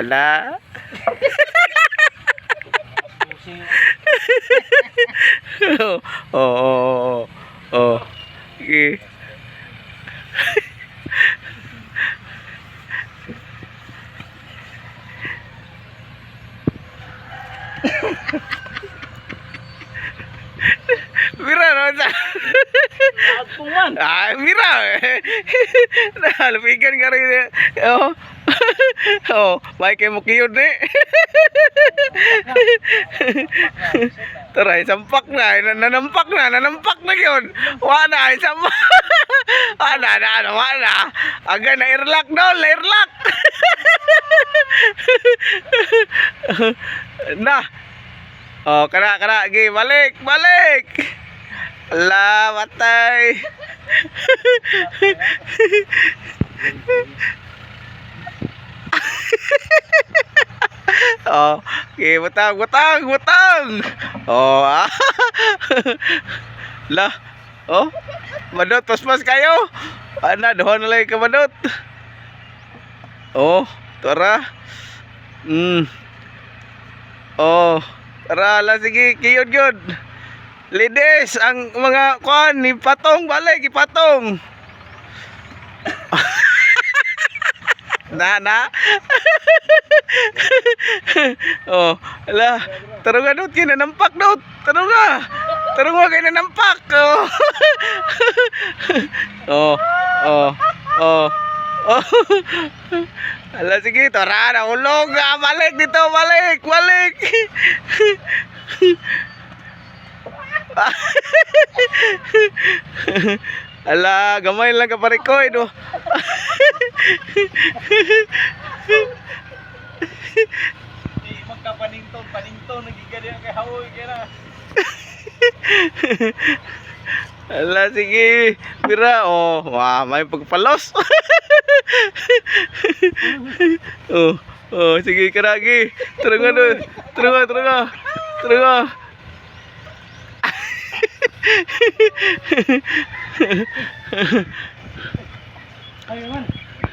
Ala. Oh. Sige. Mira, no? Agpungan. Ay, mira eh. Nalupigan ka rin. Eh. Oh. Oh, may kay mo kiyod eh. Tara, sampak na. Nanampak na, nanampak na yun. Wa na, sampak. Wa na, na, na, wa na. Aga na airlock dol, airlock. Na. Oh, kana kana, gi balik, balik. Ala, matay. Oh, okay, butang, butang, butang. Oh, ah. La. Oh. Madot, paspas kayo. Ana, duha na lang ka madot. Oh, tara. Oh, tara la sige, kiyod gyud. Lides ang mga kuan ni patong balik ipatong. Na na. Oh, ala, taro nga dot kay nanampak dot. Taro nga. Taro nga kay nanampak. Oh. Oh, oh, oh. Oh. Ala sige, tara na ulog. Ah, balik dito, balik, balik. Ala, gamay lang ka parikoy do. Di magkapanington, panington nagigani ang kay hawoy kay na. Ala, sige. Mira, oh, wah, may pagpalos. Oh, oh, sige, karagi. Tara nga doon. Tara nga, tara nga. Tara nga. Ay man.